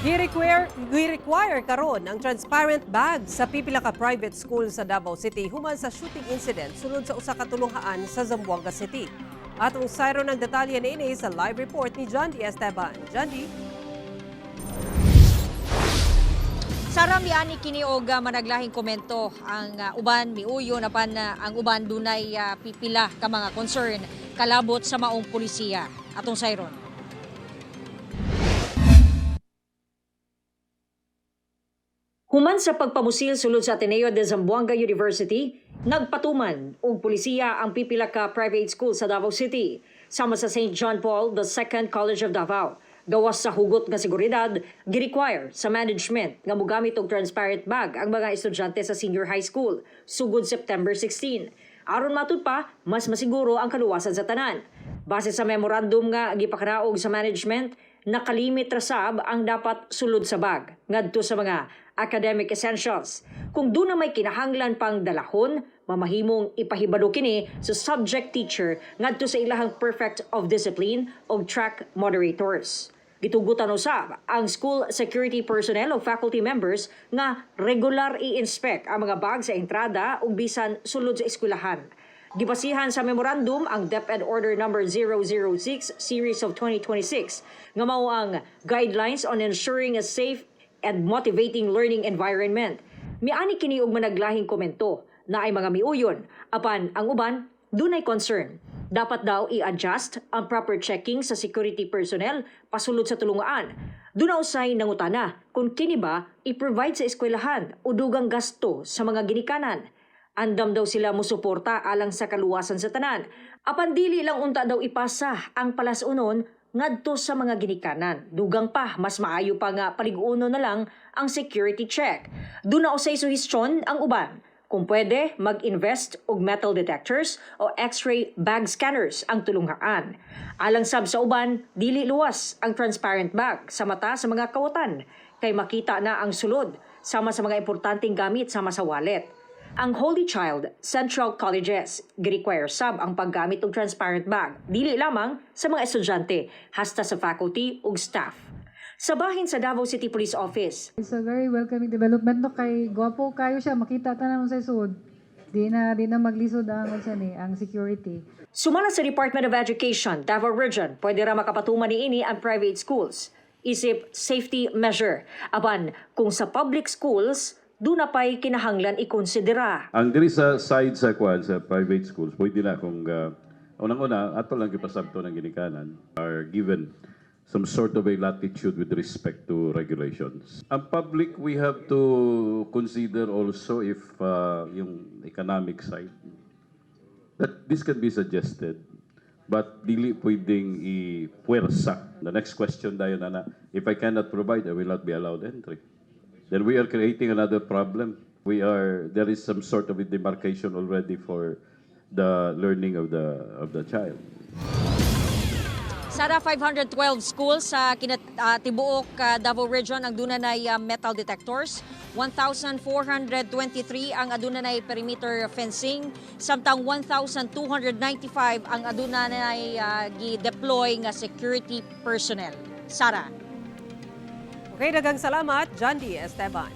Gi-require karon ang transparent bag sa pipila ka private school sa Davao City human sa shooting incident sulod sa usa ka tulunghaan sa Zamboanga City. Atong sayron ang detalye niini sa live report ni John D. Esteban. John D. Sara, miani kini og managlahing komento. Ang uban miuyon, apan ang uban dunay pipila ka mga concern kalabot sa maong polisiya. Atong sayron. Human sa pagpamusil sulod sa Ateneo de Zamboanga University, nagpatuman og pulisiya ang pipila ka private school sa Davao City, sama sa St. John Paul II College of Davao. Gawas sa hugot nga seguridad, gi-require sa management nga mogamit og transparent bag ang mga estudyante sa senior high school sugod September 16. Aron matud pa, mas masiguro ang kaluwasan sa tanan. Base sa memorandum nga gipakanaog sa management, nakalimit ra sab ang dapat sulod sa bag ngadto sa mga academic essentials. Kung duna may kinahanglan pang dalahon, mamahimong ipahibalo kini sa subject teacher ngadto sa ilahang prefect of discipline o track moderators. Gitugutan usab ang school security personnel o faculty members nga regular i-inspect ang mga bag sa entrada ug bisan sulod sa eskwelahan. Gibasihan sa memorandum ang DepEd Order Number 006 Series of 2026 nga mao ang Guidelines on Ensuring a Safe and Motivating Learning Environment. Miani kini og managlahing komento na ay mga miuyon, apan ang uban dunay concern. Dapat daw i-adjust ang proper checking sa security personnel pasulod sa tulungaan. Duna usay nangutana kung kini ba i-provide sa eskwelahan o dugang gasto sa mga ginikanan. Andam daw sila musuporta alang sa kaluwasan sa tanan. Apan dili lang unta daw ipasa ang palasunon ngadto sa mga ginikanan. Dugang pa, mas maayo pa nga paliguno na lang ang security check. Duna usay suhestyon ang uban. Kung pwede, mag-invest og metal detectors o x-ray bag scanners ang tulunghaan. Alang sab sa uban, dili luwas ang transparent bag sa mata sa mga kawatan kay makita na ang sulod sama sa mga importanteng gamit sama sa wallet. Ang Holy Child Central Colleges gi-require sab ang paggamit og transparent bag dili lamang sa mga estudyante hasta sa faculty ug staff. Sa bahin sa Davao City Police Office, It's a very welcoming development, no, kay gwapo kayo siya makita tanan sa sud. Di na maglisod ang unsa ni ang security. Sumala sa Department of Education, Davao Region, pwede ra makapatuman niini ang private schools. Isip safety measure. Apan kung sa public schools, duna pa'y kinahanglan ikonsidera. Ang diri sa side sa kuan sa private schools, pwede na kung unang-una ato lang gipasabto ng ginikanan are given some sort of a latitude with respect to regulations. Ang public, we have to consider also if yung economic side that this can be suggested, but dili pwedeng i-puwersa. The next question dayon ana, if I cannot provide, I will not be allowed entry. Then we are creating another problem. We are there is some sort of a demarcation already for the learning of the child. Sara, 512 schools sa tibuok Davao Region ang duna nay metal detectors, 1,423 ang aduna nay perimeter fencing, samtang 1,295 ang aduna nay gi-deploy nga security personnel. Sara. Okay, daghang salamat, John D. Esteban.